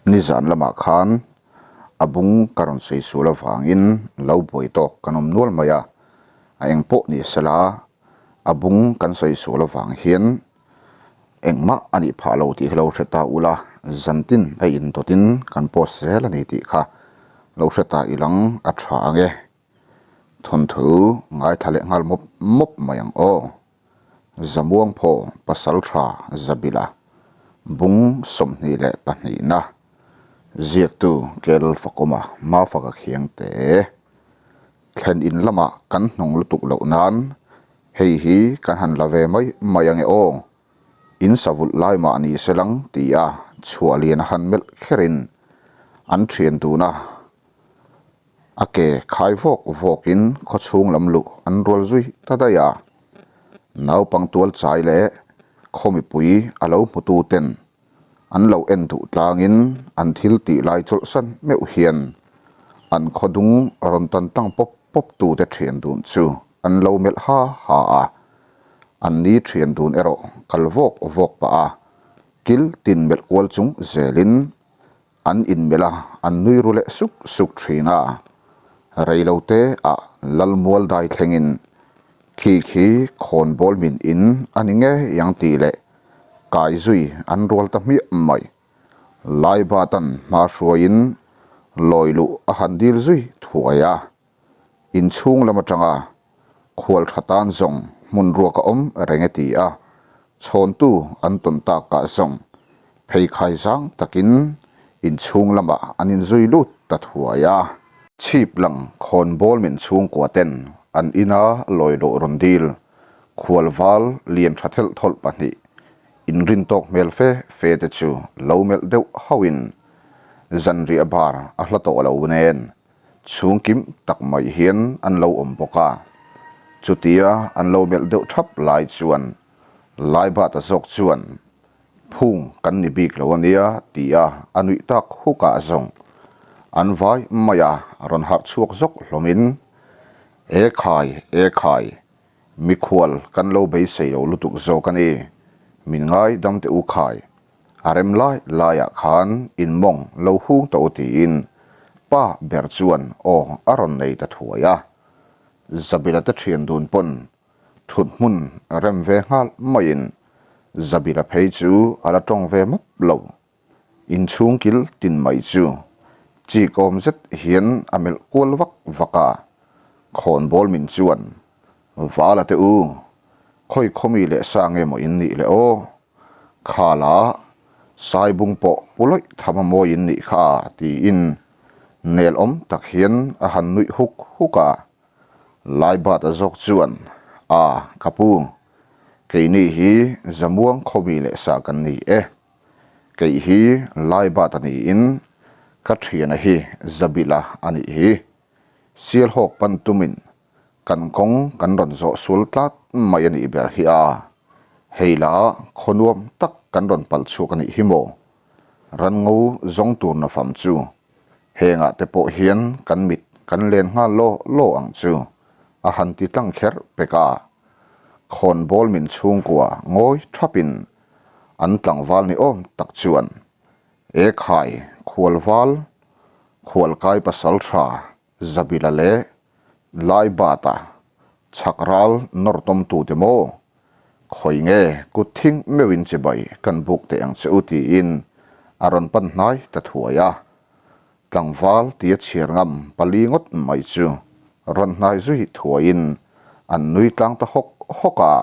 Nizan lamah khan a bung ka rawn sawi sual avangin lo buai tawk kan awm nual mai a, a eng pawh ni sela a bung kan sawi sual avang hian engmah a nih phah lo tih hi lo hre ta ula, zantin a indawtin kan post zel a ni tih kha lo hre ta ilang a tha ang e. Thawnthu ngaithla leh nghal mawp mawp mai ang aw. Zamuangphaw Pasaltha Zabila bung 22na ziaktu Kel Fakawma Mafaka Khiangte thlen in lamah kan hnawng lutuk loh nan hei hi kan han la ve mai mai ange aw. In savulh lai mah ni se lang tia chhuah lian a han melh kherin an thian dun a. A ke khai vawk vawkin khawchhung lam luh an rual zui ta daih a. Naupang tual chai leh khaw mipui a lo hmutu ten an lo en duh tlangin an thil tih lai chawlhsan meuh hian an khaw dung rawn tan tlang pawp pawp tu te thian dun chu an lo melh ha ha a. An ni thian dun erawh kal vawk vawk pah a, kil tin melh kual chung zelin An inmelh a, an nui ru leh suk suk thin a. Reilote ah Lalmual dai thlengin khi khi khawnbawl min in a ni ngei ang tih leh kai zui an rual ta hmiah mai. Laibatan hma hruaiin lawi luh a han dil zui thuai a. Inchhung lam atanga khual tha tan zawng hmun ruak a awm reng e ti a, chhawntu an tawn takah zawng pheikhai zang takin inchhung lamah an inzui lut ta thuai a. Chhip lang khawnbawl min chhungkua ten an ina lawi loh rawn dil khual val lian tha thelh thawlh pahnih inrin tawk hmel fe fe te chu lo melh deuh hauhin zanriah bar a hla tawh lo nen Chhung kim tak mai hian an lo awm bawk a, chutia an lo melh deuh thap lai chuan Laibata zawk chuan, Phung kan ni bik lo ania tia a nuih tak hukah zawng an vai mai a, rawn harh chhuak zawk hlawmin, E khai, e khai, mikhual kan lo beisei lo lutuk zawk a ni, min ngai dam teh u khai, A rem lai laiah khan in mawng lo hung tawh u tiin pa ber chuan aw a rawn nei ta thuai a. Zabila te thian dun pawn thut hmun rem ve nghal maiin Zabila phei chu a la tawng ve mawp lo. Inchhung kil tin mai chu chik awm zet hian a melh kual vak vak a, khawnbawl min chuan Vala te u, khawi khawmi leh sa nge maw in nih le aw? Khala, Saibung pawh pu lawih tham a mawi in nih kha tiin nel awm tak hian a han nuih huk huk a. Laibata zawk chuan, A, ka pu, keini hi Zamuang khawmi leh sa kan ni e. Kei hi Laibata niin ka thiana hi Zabila a nih hi. Sialhawk pan tumin Kan kawng kan rawn zawh sul tlat mai a nih ber hi a, hei la khaw nuam tak kan rawn palh chhuak a nih hi maw? Ranngo zawng tur nafam chu hengah te pawh hian kan mit kan len nghal law law ang chu a han ti tlang kher pek a. Khawnbawl min chhungkua ngawi thapin an tlangval ni awm tak chuan, E khai, khualval, khualkai pasal tha Zabila leh Laibata chhak ral nawr tawmtute maw? Khawi nge kut thing meuhin chibai kan buk teh ang che u tiin a rawn pan hnai ta thuai a. Tlangval tia chhiar ngam pali ngawt mai chu rawn hnai zui thuaiin an nui tlang ta hawk hawk a.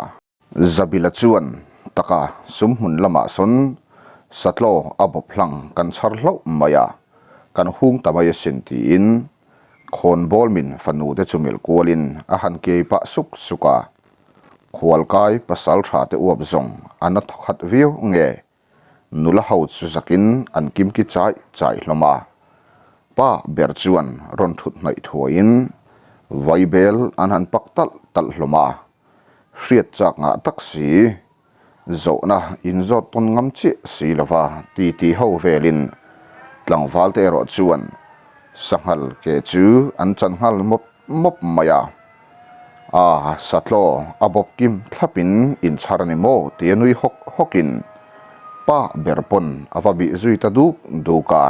Zabila chuan, Taka, sum hmun lamah sawn satlaw a bawp hlang kan chhar hlauh mai a, kan hung ta mai asin tiin khawnbawl min fanu te chu melh kualin a han kei pah suk suk a. Khualkai pasal tha te uap zawng a na thawkhat viau nge Nula ho chu zakin an kimki chai chai hlawm a, pa ber chuan rawn thut hnaih thuaiin vaibel an han pak talh talh hlawm a, hriat chak ngah tak si, zawhna inzawt tawn ngam chiah si lova titi ho velin tlangval te erawh chuan sanghal ke chu an chan nghal mawp mawp mai a. A satlaw a bawp kim thlapin inchhar a ni maw tia nui hawk hawkin Pa ber pawn a va bih zui ta duk duk a.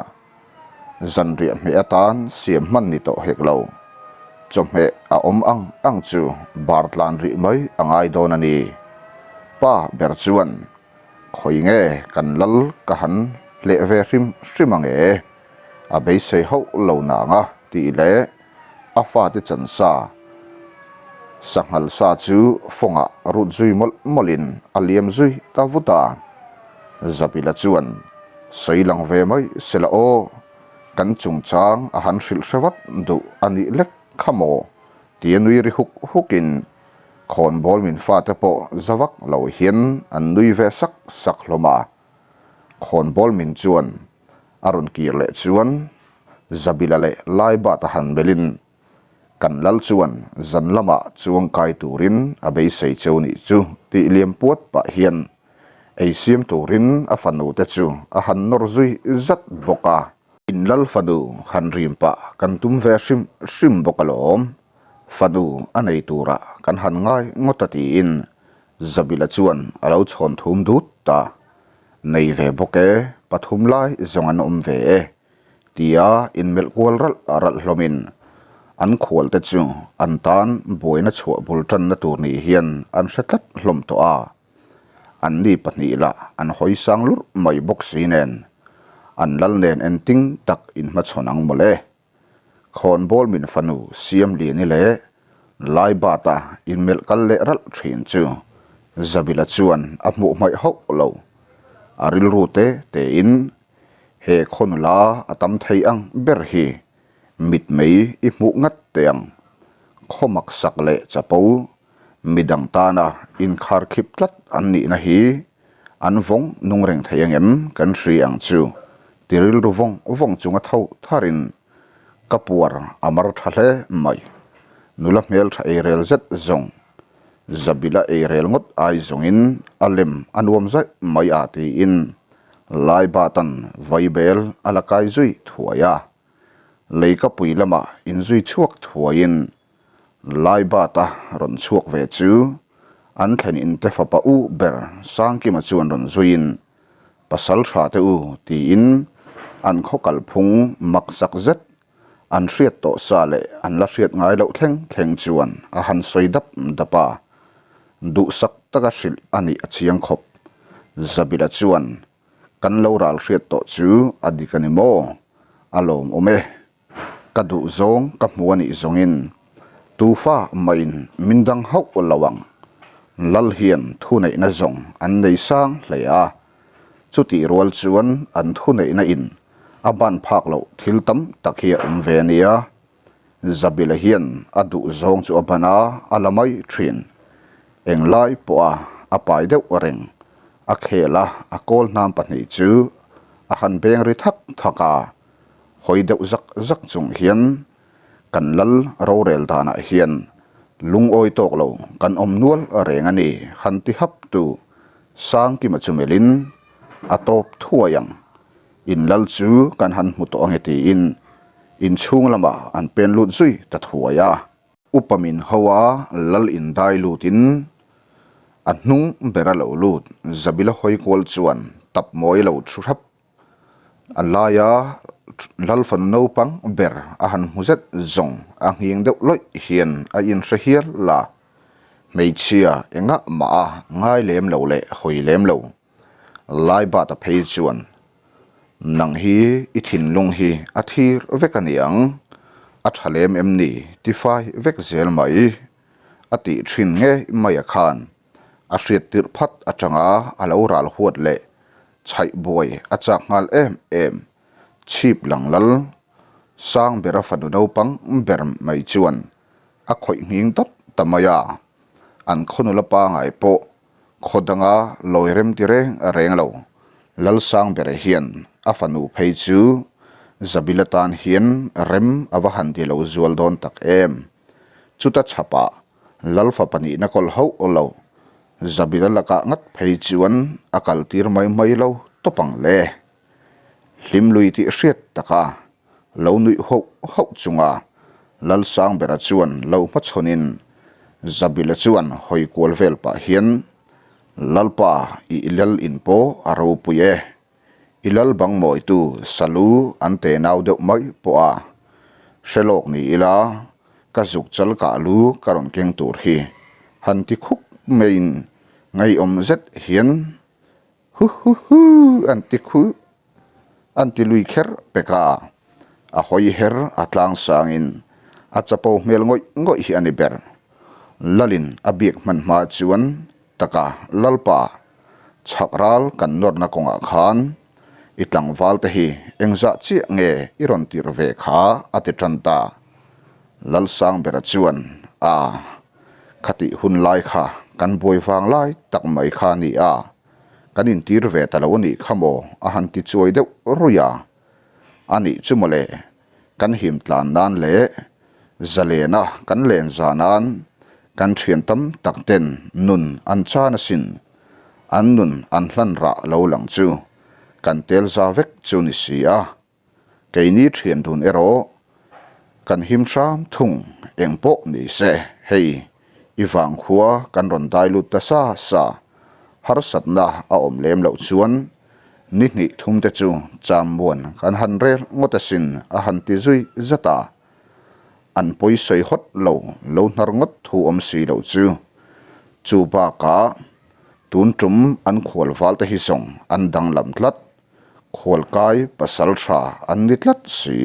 Zanriah hmeh atan siam hman ni tawh hek lo. Chawhmeh a awm ang ang chu bar tlan rih mai a ngai dawn a ni. Pa ber chuan, Khawi nge kan lal ka han hleh ve hrim hrim ang e? A beisei hauh lo nang a tih leh a fate chan sa sanghal sa chu fawngah rut zui mawlh mawlhin a liam zui ta vut a. Zabila chuan sawi lang ve mai sela aw, kan chungchang a han hrilh hre vat duh a nih lek kha maw tia nui ri huk hukin khawnbawl min fate pawh za vak lo hian an nui ve sak sak hlawm a. Khawnbawl min chuan a rawn kir leh chuan Zabila leh Laibata han belin kan lal chuan zan lamah chuang kai turin a beisei cheu nih chu tih liam puat pah hian ei siam turin a fanu te chu a han nawr zui zat bawk a. In lal fanu han rim pah kan tum ve hrim hrim bawk alawm, fanu a nei turah kan han ngai ngawt a tiin Zabila chuan a lo chhawn thum dut ta. Nei ve bawk e, pathum lai zawng an awm ve e, tia inmelh kual ralh ralh hlawmin an khualte chu an tan buaina chhuah bul tanna tur ni hian an hre tlat hlawm tawh a. Anni pahnih lah an hawi sang lurh mai bawk si nen an lal nen engtin tak inhmachhawn ang mawle. Khawnbawl min fanu Siamliani leh Laibata inmelh kal leh ralh thin chu Zabila chuan a hmuh hmaih hauh lo. A rilru te tein he khaw nula a tam thei ang ber hi mitmei i hmuh ngat teh ang. Khaw maksak leh chapo midang tana inkharkhip tlat an nihna hi An vawng nung reng thei angem kan hri ang chu ti rilru vawng vawng chunga tho tharin ka puar a mar tha hle mai. Nula hmel tha eirel zet zawng Zabila eirel ngawt ai zawngin a lem a nuam zaih mai a tiin Laibatan vaibel a la kai zui thuai a. Leikapui lamah inzui chhuak thuaiin Laibata rawn chhuak ve chu an thlen in te fapa u ber Sangkima chuan rawn zuiin, Pasal tha te u tiin an khaw kalphung mak zak zet an hriat tawh sa leh an la hriat ngai loh thleng thleng chuan a han sawi dap dap a, duhsak taka hrilh a nih a chiang khawp. Zabila chuan, Kan lo ral hriat tawh chu a dik a ni maw? A lawmawm e. Ka duh zawng ka hmu a nih zawngin tufa mahin min dang hauh lo ang. Lal hian thuneihna zawng an nei sang hle a, chutih rual chuan an thuneihna in a ban phak loh thil tam tak hi a awm ve a nia. Zabila hian a duh zawng chu a ban a, a la mai thin. Englai pawha a pai deuh reng a khel a, a kawl hnam pahnih chu a han beng ri thak thak a. Hawi deuh zak zak chung hian kan lal rorel danah hian lungawi tawk lo kan awm nual reng a ni han ti hap tu Sangkima chu melhin a tawp thuai ang. In lal chu kan han hmu tawh ange tiin inchhung lamah an pen lut zui ta thuai a. Upa min ho a lal indai lutin a hnung bera lo lut Zabila hawi kual chuan tap mawi lo thu hrap A laia Lalfanu naupang ber a han hmu zet zawng a nghing deuh lawih hian a inhre hial la. Hmeichhia engah mah a ngai lem lo leh hawi lem lo. Laibata phei chuan, Nang hi i thinlung hi a thir vek a niang, a tha lem em ni tifai vek zel mai a tih thin ngei mai a khan a hriat tirh phat atanga a lo ral huat leh chhaih buai a chak nghal em em. Chhip lang lal sang bera fanu naupang ber mai chuan a khawih nghing tawp ta mai a, an khaw nula pangai pawh khaw danga lawi rem ti reng reng lo. Lal sang bere hian a fanu phei chu Zabila tan hian rem a va han ti lo zual dawn tak em. Chuta chhapah Lalfa pahnihna kawl hauh lo, Zabila lakah ngat phei chuan a kal tir mai mai lo tawp ang le. Hlim lui tih hriat taka lo nuih hauh hauh chunga Lalsangbera chuan lo hmachhawnin Zabila chuan hawi kual vel pah hian. Lalpa i lal in pawh a ropui e. I lal bang mawitu salu an te nau deuh mai pawh a hre lawk ni ila ka zuk chal kah lu ka rawn keng tur hi han ti khuk maiin ngeiawm zet hian hu hu hu an ti khu an ti lui kher pek a, a hawi her a tlang sangin a chapo hmel ngawih ngawih hi a ni ber. Lalin a biak hman hma chuan taka Lalpa chhak ral kan nawrna kawngah khan i tlangval te hi engzah chiah nge i rawn tirh ve kha a ti tan ta. Lalsangbera chuan a khatih hun lai kha kan buai vang lai tak mai kha a ni a, kan intir ve ta lo a nih kha maw a han ti chuai deuh ruih a. A nih chu mawle, kan him tlan nan leh zalena kan len za nan kan thian tam tak ten nun an chan asin, an nun an hlan rah lo lang chu kan tel za vek chu ni si a. Keini thian dun erawh kan him hram thung eng pawh ni se, hei i vangkhua kan rawn dai lut ta sa sa, harsatna a awm lem loh chuan ni hnih thum te chu cham muan kan han rel ngawt asin a han ti zui zat a. An pawi sawi hawt lo lo hnar ngawt thu awm si loh chu. Chu bakah tun tum an khual val te hi zawng an danglam tlat, khualkai pasal tha an ni tlat si.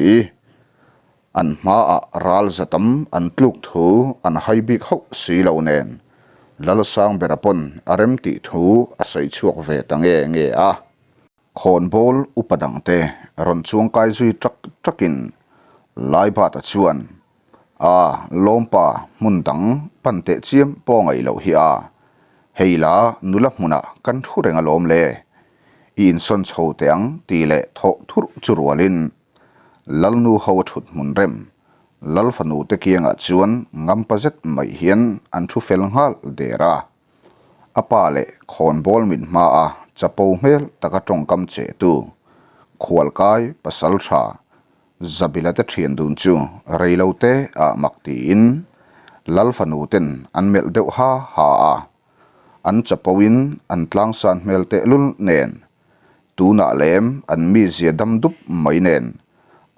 An hmaah ral za tam an tluk thu an hai bik hauh si lo nen Lalsangbera pawn a rem tih thu a sawi chhuak ve ta nge nge a. Khawnbawl upa dangte rawn chuangkai zui ṭak ṭakin Laibata chuan, A, lawmpa hmun dang pan teh chiam pawh ngaih loh hi a, hei la nula hmunah kan thu reng alawm le, i insawn chho teh ang tih leh thawh thurh chu rualin Lalnu ho a thut hmun rem, Lal fanu te kiangah chuan ngampa zet mai hian an thu fel nghal der a. A pa leh khawnbawl mit hmaa chapo hmel taka tawngkam chehtu Khualkai pasal tha Zabila te thian dun chu reilo te ah mak tiin Lal fanu ten an melh deuh ha ha a. An chapo in an tlangsan hmel tehlul nen Tunah lem an mizia dam dup mai nen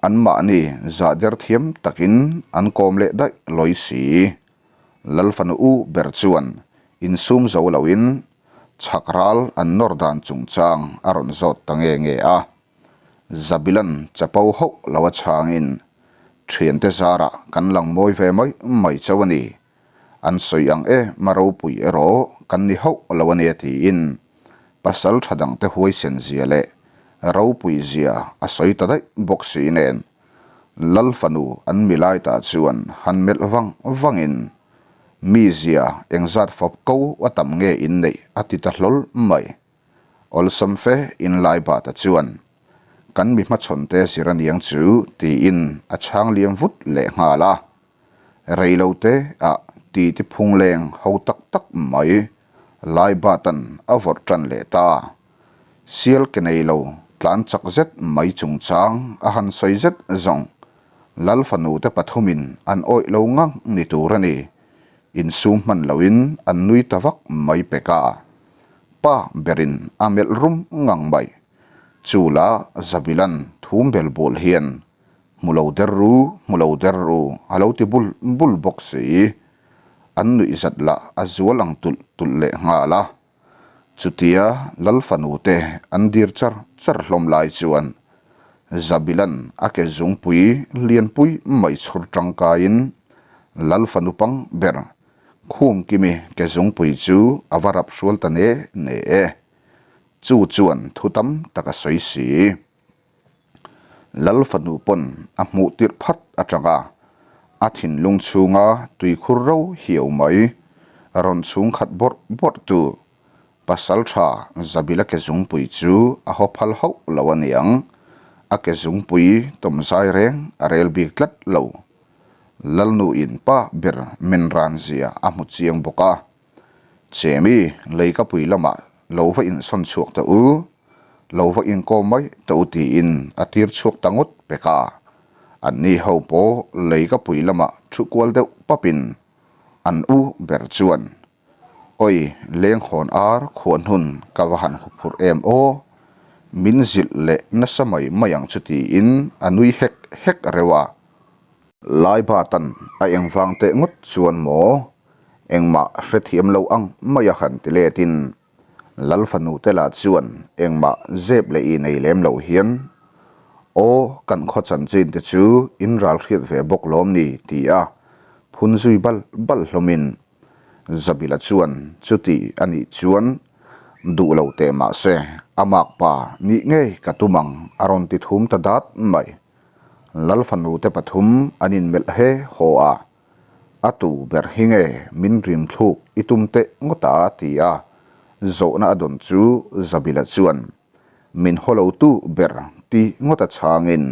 anmahni zah der thiam takin an kawm leh daih lawi si. Lalfanu u ber chuan insum zo loin chhak ral an nawr dan chungchang a rawn zawt ta nge nge a. Zabilan chapo hauh lo a chhangin thiante zarah kan lang mawi ve mai mai chauh a ni. An sawi ang e, ma ropui erawh kan ni hauh lo a nia tiin pasal tha dangte huaisen zia leh ropui zia a sawi ta daih bawk si nen Lal fanu an milai ta chuan han melh vang vangin mi zia engzat fawp ko a tam nge in neih a ti ta hlawl mai. Awlsam fe in lai bata chuan kan mi hmachhawnte zir a niang chu tiin a chhang liam vut leh nghal a. Rei lo te ah ti ti phung leng ho tak tak mai lai batan a vawrh tan leh ta. Sial ke nei lo tlan chak zet mai chungchang a han sawi zet zawng Lal fanu te pathumin an awih lo ngang ni tur a ni. Insum hman loin an nui ta vak mai pek a. Pa berin a melh rum ngang mai. Chu la Zabilan thum bel bul hian Hmu lo der ru, hmu lo der ru, a lo ti bul bul bawk si. An nuih zat lah a zual ang tulh tulh leh nghal a. Chutia Lal fanu te an dir char char hlawm lai chuan Zabilan a ke zungpui lianpui mai chhur tangkaiin Lal fanu pang ber Khumkimi ke zungpui chu a va rap hrual ta ne ne e. Chu chuan thu tam tak a sawi si. Lal fanu pawn a hmuh tirh phat atanga a thinlung chhunga tuikhur ro hiau mai rawn chhung khat bawrh bawrh tu pasal tha Zabila ke zungpui chu a haw phal hauh lo a niang, a ke zungpui tawm zai reng a rel bik tlat lo. Lalnu in pa ber men ran zia a hmu chiang bawk a, Chemi leikapui lamah lo va insawn chhuak teh u, lo va inkawm mai teh u tiin a tir chhuak ta ngawt pek a. Anni ho pawh leikapui lamah thu kual deuh papin an u ber chuan. Oi, lenghawn ar khuan hun ka va han huphurh em aw, min zilh leh nasa mai mai ang chu tiin a nui hek hek reuh a. Laibatan a engvang teh ngawt chuan maw engmah hrethiam lo ang mai a han ti letin Lal fanu te lah chuan engmah zep leh i nei lem lo hian, Aw, kan khaw chanchin te chu in ral hriat ve bawk lawm ni? ti a phun zui bal bal hlawmin Zabila chuan chuti a nih chuan duh lo teh mah se a makpa nih ngei ka tum ang a rawn ti thum ta dat mai. Lal fanu te pathum an inmelh he haw a. A tu ber hi nge min rim thluk i tum teh ngawt a? ti a zawhna a dawn chu Zabila chuan min haw lo tu ber ti ngawt a chhangin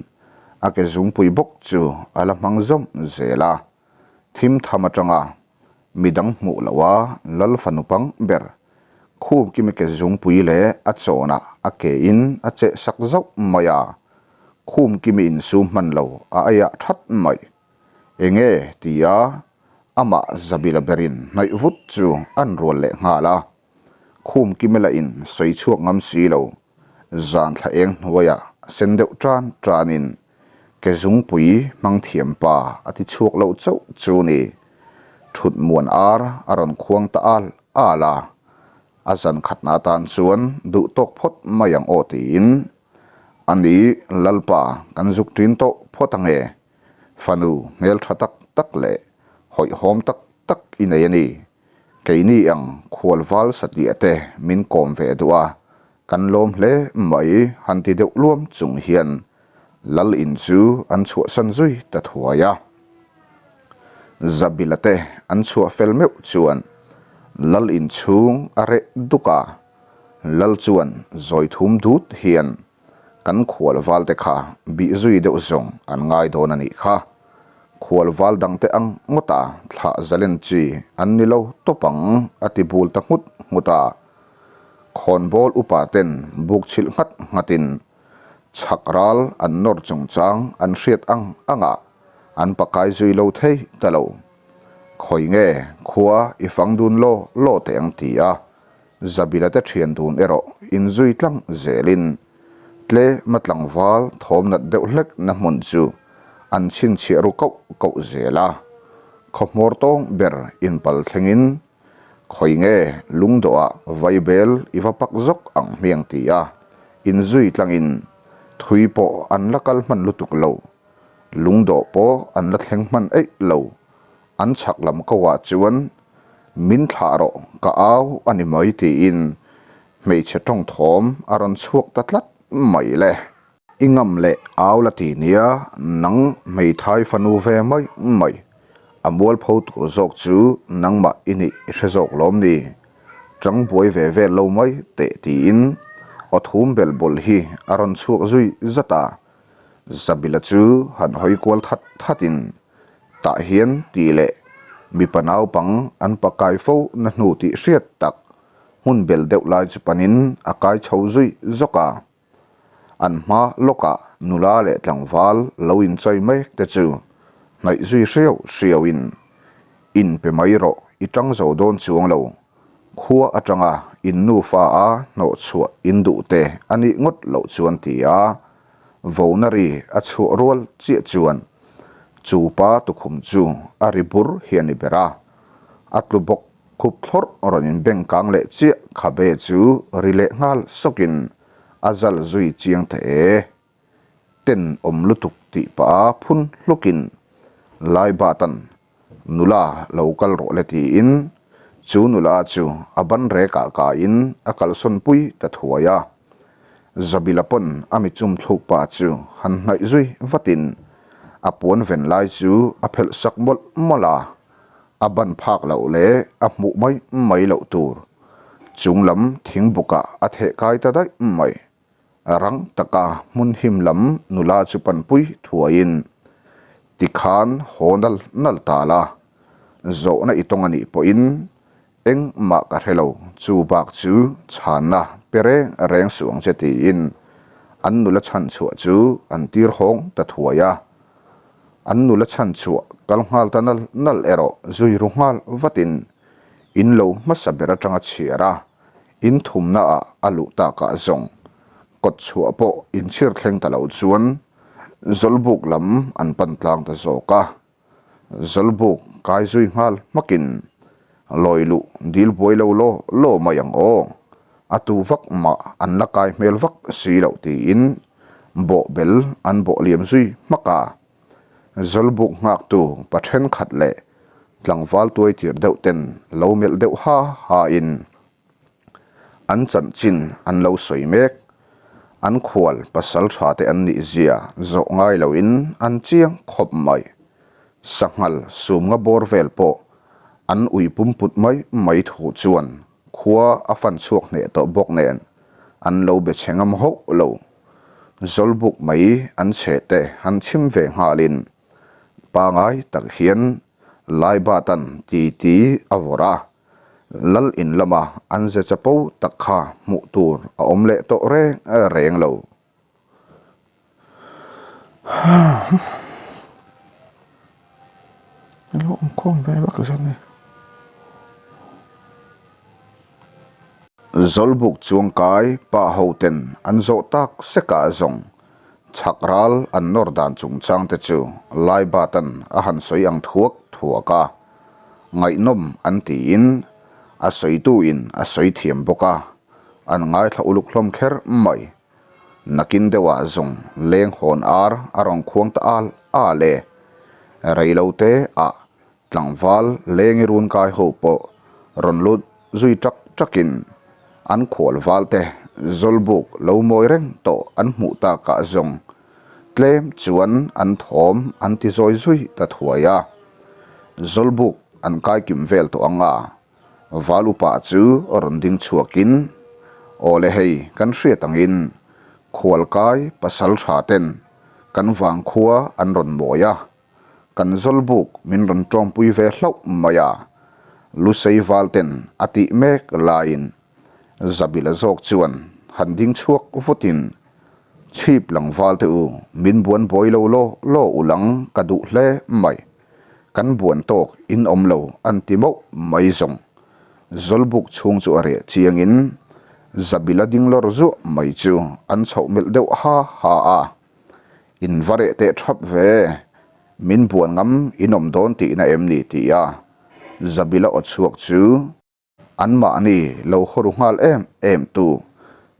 a ke zungpui bawk chu a la hmang zawm zel a. Thim tham atanga midang hmuh loh a lal fanu pang ber khum kimi ke zungpui leh a chawnah a ke in a cheh sak zauh mai a, khum kimi insum hman lo a aiah that mai. Enge? tia amah Zabila berin hnaih vut chu an rual leh nghal a. Khum Kimela in sawi chhuak ngam si lo, zan thla eng hnuaiah sen deuh tan tanin ke zungpui hmang thiam pa a ti chhuak loh chauh chu ni. Thut muan ar a rawn khuang ta al al a, a zan khatna atan chuan duh tawk phawt mai ang aw tiin a ni Lalpa kan zuk ṭin tawh phawt ange. Fanu hmeltha tak tak leh hawihhawm tak tak i nei a ni. Keini ang khualval satliah te min kawm ve duh a, kan lawm hle mai han ti deuh luam chung hian Lal in chu an chhuahsan zui ta thuai a. Zabila te an chhuah fel meuh chuan Lal in chhung a reh duk a, Lal chuan zawi thum dut hian Kan khual val te kha bih zui deuh zawng an ngai dawn a nih kha. Khual val dang te ang ngawt a thlah zalen chi an ni lo tawp ang a ti bul ta nghut nghut a. Khawnbawl upa ten buk chhilh nghat nghat in chhak ral an nawr chungchang an hriat ang ang ah an pakai zui lo thei ta lo. Khawi nge khua i fang dun law law teh ang ti a Zabila te thian dun erawh inzui tlang zelin tlema tlangval thawm nat deuh hlek na hmun chu an chhinchhiah ru koh koh zel a. Khawhmawr tawng ber inpal thlengin khawi nge lungdawhah vaibel i va pak zawk ang hmiang ti a inzui tlangin thui pawh an la kal hman lutuk lo, lungdawh pawh an la thleng hman eih lo. An chhak lam ko ah chuan min thlah rawh ka au a ni mai tiin hmeichhe tawng thawm a rawn chhuak ta tlat mai le. I ngam leh au la ti nia nang hmeithai fanu ve mai mai a mualpho tur zawk chu nangmah i nih i hre zawk lawm ni chang buai ve vel lo mai teh tiin aw thum bel bawl hi a rawn chhuak zui zat a, Zabila chu han hawi kual that that in Tah hian tih leh mipa naupang an pakai fo na hnu tih hriat tak hmun bel deuh lai chu panin a kai chho zui zawk a. An hma lawkah nula leh tlangval lo inchai mek te chu hnaih zui hriau hriauin, In pe mai rawh, i tang zo dawn chuang lo. Khua atanga in nufa a hnawh chhuah in duh te a nih ngawt loh chuan ti a vona ri a chhuah rual chiah chuan chu pa tukhum chu a ri bur hi a ni ber a, a tlu bawk khup thlawrh rawn in beng kang leh chiah khabe chu ri leh nghal sawkin a zal zui chiang ta e. Ten awm lutuk tih pah a phun hlukin Laibatan nula lo kal rawh le tiin chu nula chu a ban rekah kaiin a kalsawn pui ta thuai a. Zabila pawn a mi chum thluk pa chu han hnaih zui vatin a puan ven lai chu a phelh sak mawlh mawlh a, a ban phak loh leh a hmuh mai mai loh tur chung lam thingbukah a theh kai ta daih mai. Rang taka hmun him lam nula chu panpui thuaiin tikhan haw nal nal ta la, zawhna i tawng a nih pawhin engmah ka hre lo, chu bak chu chhanna pe reng reng suh ang che tiin an nula chhan chhuah chu an tir hawng ta thuai a. An nula chhan chhuah kal nghal ta nal nal erawh zui ru nghal vatin. In lo hmasa ber atanga chhiar a, in thumna ah a luh takah zawng kawt chhuah pawh inchhir thleng ta lo chuan Zawlbuk lam an pan tlang ta zawk a. Zawlbuk kai zui nghal hmakin lawi luh dil buai lo law law mai ang aw, a tu vak mah an la kai hmel vak si loh tiin bawhbel an bawh liam zui hmak a. Zawlbuk nghaktu pa thenkhat leh tlangval tuai tir deuh ten lo melh deuh ha ha in an chanchin an lo sawi mek. An khual pasal tha te an nih zia zawh ngai lo in an chiang khawp mai. Sanghal sumnga bawr vel pawh an ui pum put mai mai thu chuan khua a fan chhuak hneh tawh bawk nen an lo be chhe ngam hauh lo. Zawlbuk mai an chhe te han chhim ve nghalin pangai tak hian Laibatan titi a vawrh a, Lal in lama an ze chapo tak kha hmuh tur a awm leh tawh reng reng lo. Zawlbuk chuangkai pa hoten an zawh tak sekah zawng chhak ral an nawr dan chungchang te chu Laibatan a han sawi ang thuak thuak a, ngaihnawm an tiin a sawituin a sawi thiam bawk a, an ngaithla uluk hlawm kher mai. Nakin deuhah zawng leng hawn ar a rawn khuang ta al al e. Reilote ah Tlangval lengi run kai ho pawh rawn lut zui ṭak ṭakin an khual valte Zawlbuk lo mawi reng tawh an hmuh takah zawng tlem chuan an thawm an ti zawi zui ta thuai a. Zawlbuk an kai kim vel tawh ang a, val upa chu rawn ding chhuakin, Aw le hei kan hriat angin khual kai pasal tha ten kan vangkhua an rawn mawi a, Kan Zawlbuk min rawn tawngpui ve hlauh mai a, Lusei Valten a tih mek laiin Zabila zawk chuan han ding chhuak vutin, Chhip lang Valte u, min buan buai lo law law u lang ka duh hle mai. Kan buan tawk in awm lo an ti mauh mai zawng. Zawlbuk chhung chu a reh chiangin Zabila ding lawr zuah mai chu an chhoh melh deuh ha ha a. In va reh teh thap ve, min buan ngam in awm dawn tihna em ni? ti a Zabila aw chhuak chu anmahni lo haw ru nghal em em tu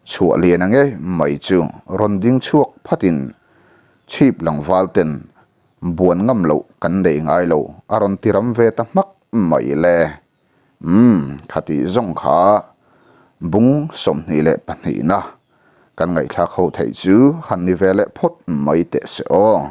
chhuah lian a ngei mai chu rawn ding chhuak phatin chhip langval ten buan ngam loh kan nei ngai lo a rawn ti ram ve ta hmak mai le. Umm, khatih zawng kha bung 22 na kan ngaihthlak ho theih chu han ni ve leh phawt mai teh se aw.